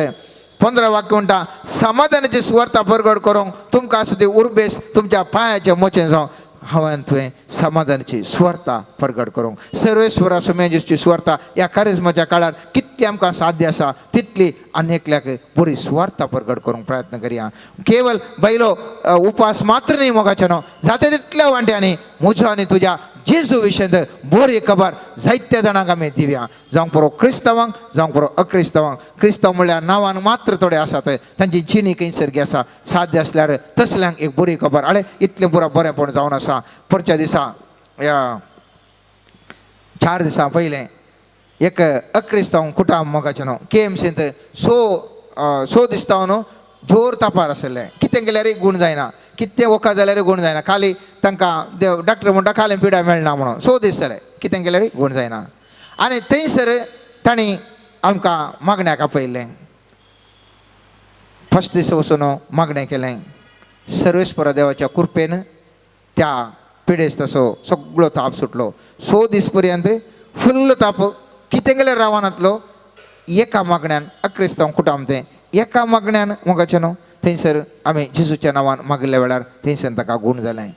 15 वाक्य म्हणटा, समाधानाची सुवार्ता परगट करूंक तुमकां आसा ती उर्बेस तुमच्या पांयाचे मोचें जावं. हांवें तुवें समाधानाची सुवार्ता परगट करूंक. सर्वेस्वरा सुमेजीची सुवार्ता ह्या कारेज्माच्या काळार कितली आमकां साध्य आसा तितली आनी एकल्याक बरी सुवार्ता परगट करूंक प्रयत्न करया. केवल बैलो उपास मात्र न्ही मोगाचें न्हू, जाता तितल्या वांट्यांनी म्हजो आनी तुज्या जेजू विशयांत बरी खबर जायत्या जाणांक आमी दिवया. जावंक पुरो क्रिस्तांवांक, जावंक पुरो अक्रिस्तांवांक. क्रिस्तांव म्हणल्यार नांवान मात्र थोडे आसात, तांची जिणी खंयसर आसा. साध्य आसल्यार तसल्यांक एक बरी खबर आळे इतलें पुरो बरेंपण जावन आसा. परच्या दिसा ह्या 4 दिसां पयलें एक अक्रिस्तांव कुटाम मोगाचें न्हू केएमसींत सो दिसता न्हू जोर तापार आसलें. कितें केल्यारय गूण जायना, कितें वखद जाल्यारय गूण जायना. खाली तांकां डॉक्टर म्हणटा खाली पिडा मेळना म्हणून. सो दिसतलें कितें केल्यारय गूण जायना. आनी थंयसर तांणी आमकां मागण्याक आपयल्लें. फस्ट दीस वचून मागणें केलें. सर्वेस्परा देवाच्या कृपेन त्या पिडेस्त तसो सगळो ताप सुटलो. 6 दीस पर्यंत फुल्ल ताप कितें केल्यार रावनातलो. एका मागण्यान अक्रिस्तांव कुटाम तें एका मागण्यान मोगाचें न्हू थंयसर आमी जेजूच्या नांवान मागिल्ल्या वेळार थंयसर ताका गूण जालें.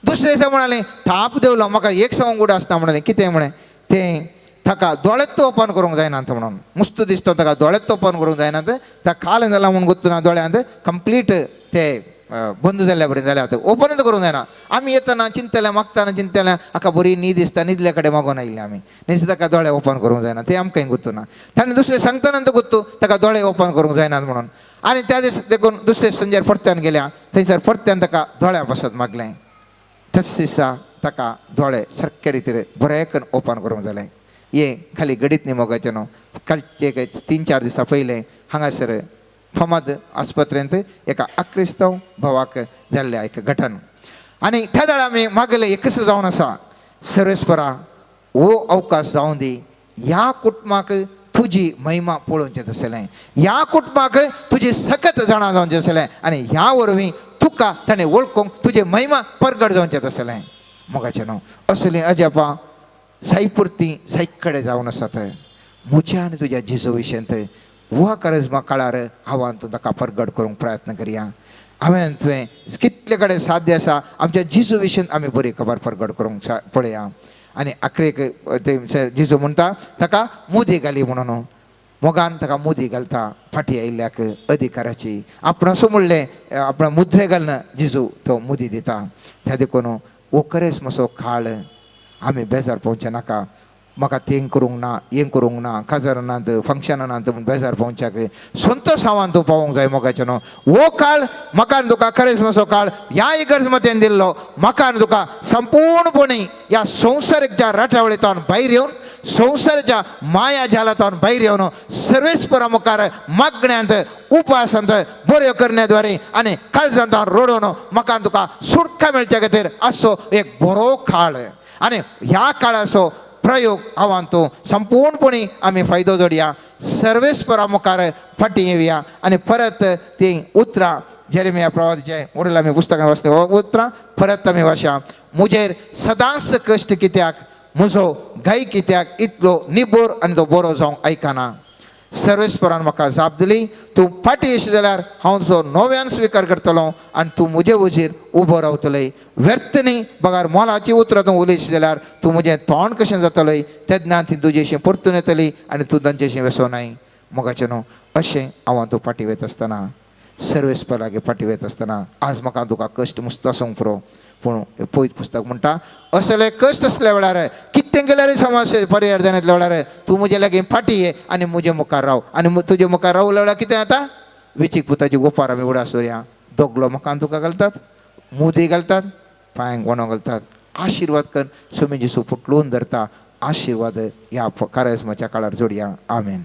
दुसरे दिसा म्हणालें ताप देवलो म्हाका एक सवंग गुड आसता म्हणालें. कितें म्हळें तें ताका दोळ्यात ओपन करूंक जायना म्हणून मुस्त दिसता ताका दोळ्यात ओपन करूंक जायना. ताका काल जाला म्हूण गुत्तू ना, दोळ्यांत कंप्लीट ते बंद जाल्ल्या बरें जाल्यार आतां ओपनूच करूंक जायना. आमी येतना चिंतल्या मागतना चिंतल्या हाका बरी न्हीद दिसता, न्हिदल्या कडेन मागून आयिल्ले आमी. न्ही ताका दोळे ओपन करूंक जायना तें आमकांय गुत्तू ना. ताणें दुसरें सांगतना तो गुत्तू ताका दोळे ओपन करूंक जायनात म्हणून. आनी त्या दीस देखून दुसरे संजेर परत्यान गेल्या थंयसर परत्यान ताका दोळ्या पासत मागलें. त्याच दिसा ताका दोळे सारके रितीर बरें करून ओपन करूंक जालें. हें खाली घडीत न्ही मोगाचें न्हू. कालचे 3-4 दिसां पयलें हांगासर फामाद आस्पत्रेंत एका अक्रिस्तांव भावाक जाल्लें एक घटन. आनी त्या वेळार आमी मागलें एकच जावन आसा, सर्वेस्परा हो अवकाश जावन दी ह्या कुटुंबाक तुजी महिमा पळोवचें आसलें, ह्या कुटुंबाक तुजी सकत जाणा जावचें आसलें आनी ह्या वरवीं तुका ताणें वळखूंक तुजी महिमा परगट जावचें आसलें. मोगाचें न्हू असलीं अजापां जायपुरती जायत कडेन जावन आसात. म्हज्या आनी तुज्या जेजू विशयांत हो कारेज्मा काळार हांवान तूं ताका परगट करूंक प्रयत्न करया. हांवें तुवें कितले कडेन साध्य आसा आमच्या जेजू विशयांत आमी बरी खबर परगट करूंक पळया. आनी आखरेक ते जेजू म्हणटा ताका मुदी घाली म्हणून. मोगान ताका मुदी घालता फाटीं आयिल्ल्याक अधिकाराची. आपण असो म्हणलें आपण मुद्रे घालून जेजू तो मुदी दिता. त्या देखून हो करेस्माचो काळ आमी बेजार पावचें नाका. म्हाका तें करूंक ना, हें करूंक ना, काजारां नात, फंक्शनां नात म्हूण बेजार पावच्याक संतोश हांवान तूं पावोंक जाय मोगाचें न्हू. हो काळ म्हाका आनी तुका करेस्माचो काळ ह्या इगर्जमतेन दिल्लो. म्हाका आनी तुका संपूर्णपणी ह्या संवसारीक राटावळींतल्यान भायर येवन संवसाराच्या माया जालांतल्यान भायर येवन सर्वेस्परा मुखार मागण्यांत उपासांत बऱ्यो करण्याद्वारे आनी काळजांत रडोवन म्हाका तुका सुटका मेळच्या खातीर असो एक बरो काळ. आनी ह्या काळाचो प्रयोग हांवान तूं संपूर्णपणी आमी फायदो जोडया. सर्वेस्परा मुखार फाटीं येवया आनी परत तीं उतरां जेरेमिया प्रवादाचें वडील आमी पुस्तकां वाचले उतरां परत आमी वाचया. म्हजेर सदांच कश्ट कित्याक, म्हजो गाय कित्याक इतलो निबोर आनी तो बरो जावंक आयकना. सर्वेस्परान म्हाका जाप दिली, तूं फाटीं येशी जाल्यार हांव तुजो नव्यान स्विकार करतलो आनी तूं म्हजे वजीर उबो रावतलोय. व्यर्थ न्ही बगार मोलाची उतरां तूं उलयशी जाल्यार तूं म्हजें तोंड कशें जातलोय. तेन्ना ती तुजेशी परतून येतली आनी तूं तांचेशी वेसोनाय. मोगाचें न्हू अशें हांव तूं फाटीं वयता आसतना सर्वेस्पर लागीं फाटीं वयता आसतना आज म्हाका तुका कश्ट मुस्त आसूंक पुरो. पूण पयत पुस्तक म्हणटा असले कश्ट आसल्या वेळार कितें केल्यार समस्या परिहार जायनातल्या वेळार तूं म्हजे लागीं फाटीं ये आनी म्हजे मुखार राव. आनी तुजे मुखार रावल्या वेळार कितें जाता, वेचीक पुताची गोपार आमी उडास दवरया. दोगलो मुखान तुका घालतात, मुदी घालतात, पांयांक गोणो घालतात. आशिर्वाद कर स्वामी जेजू फुटलून धरता. आशिर्वाद ह्या कारेज्माच्या काळार जोडया. आमेन.